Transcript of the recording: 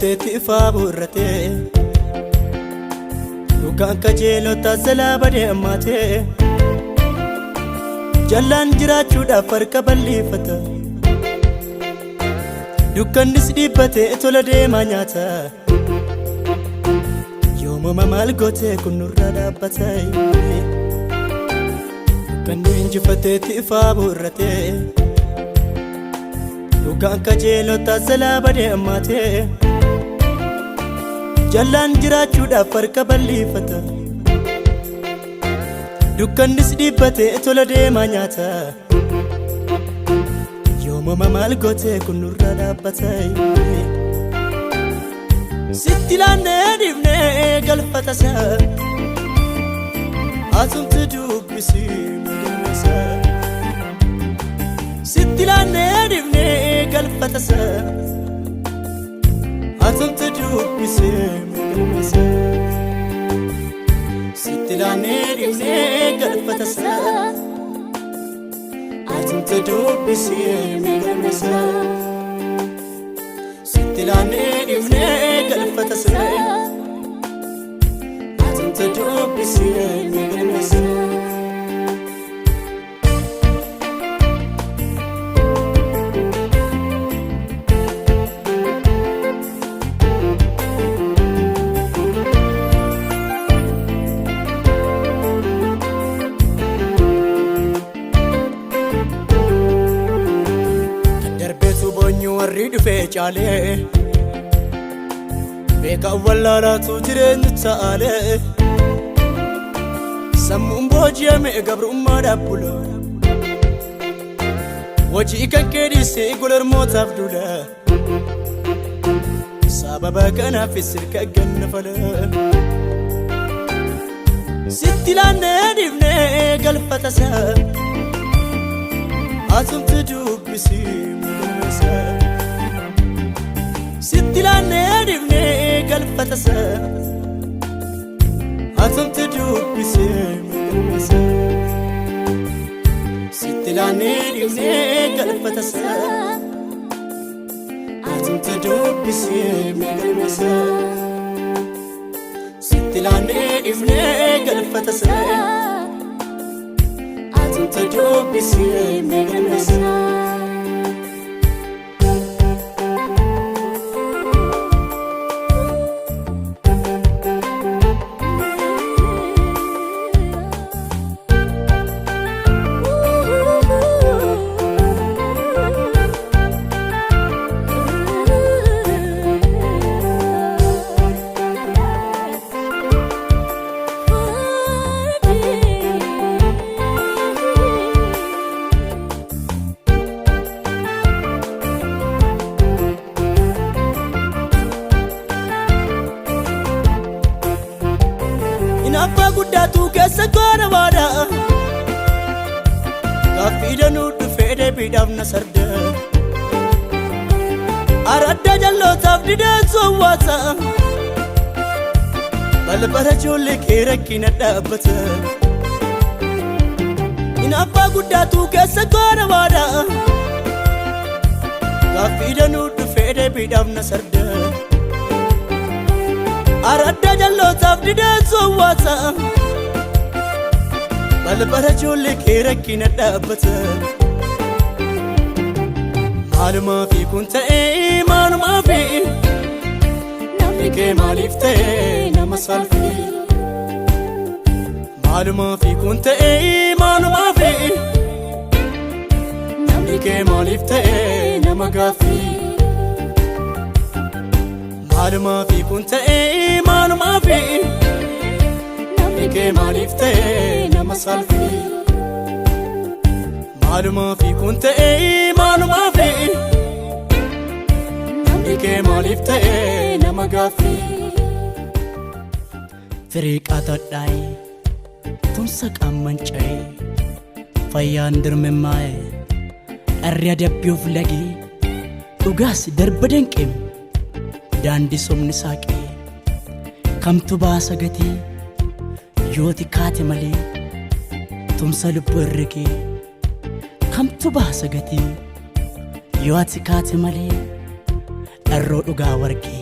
Injifateetti ifaa bu'urratee dhugaan kajeelota jalaa badee ammaatee jallaan jiraachuudhaaf harka balleeffata dukkannis dhiibbatee tola deemaa nyaata yoomuma maal gootee kun nurraa dhaabbata dukkanni injifateetti ifaa bu'urratee dhugaan kajeelota jalaa badee ammaatee jallaan jiraachuudhaaf harka balleeffata dukkannis dhiibbatee tola deemaa nyaata yoomuma maal gootee kun nurraa dhaabbata sitti laannee dhiifnee galfata isaa asumti dubbisii madalmasa sitti laannee dhiifnee galfata isaa asumti dubbisee madalmasa sitti laannee dhiifnee galfata isaa asumti dubbisee madalmasa sitti laannee dhiifnee galfata isaa asumti dubbisee madalmasa. Kan darbeetu boonyu warri dhufee caalee beekaan wallaalaatu jireenya ta'aalee sammuun booji'ame gabrummaadhaaf bula hojii kan kee dhiisee golarmootaaf duula sababa kanaaf sirka ganna fala sitti laannee dhiifnee galfata isaa asumti dubbisii madalmasa sitti laannee dhiifnee galfata isaa asumti dubbisee madalmasa sitti laannee dhiifnee galfata isaa asumti dubbisee madalmasa sitti laannee dhiifnee galfata isaa asumti dubbisee madalmasa. Hinaaffaa guddaatu keessa goona baadha. Gaaffii danuu dhufee deebiidhaaf na sarda. Aradda jallootaaf dideen soowwaata. Balbala ijoollee kee rakkina dhaabbata. Hinaaffaa guddaatu keessa goona baadha. Gaaffii danuu dhufee deebiidhaaf na sarda. Aradda jallootaaf dideen soowwaata. Balbala ijoollee kee rakkina dhaabbata. Maalumaafi kun ta'ee maalumaafi namni kee maaliif ta'ee nama salphii. Maalumaafi kun ta'ee maalumaafi namni kee maaliif ta'ee nama gaaffii. Maalumaafi kun ta'ee maalumaafi namni kee maaliif ta'ee nama salphii. Maalumaafi kun ta'ee maalumaafi namni kee maaliif ta'ee nama gaaffii. Firii qaatadhaa'e tumsa qaammanca'e fayyaan dirmimmaa'e dharri adabbii of lagee dhugaas darba danqeem daandii somni saaqee kamtu baasa gatii yooti kaate malee tumsa lubbuu herregee kamtu baasa gatii yoo ati kaate malee dharroo dhugaa wargee.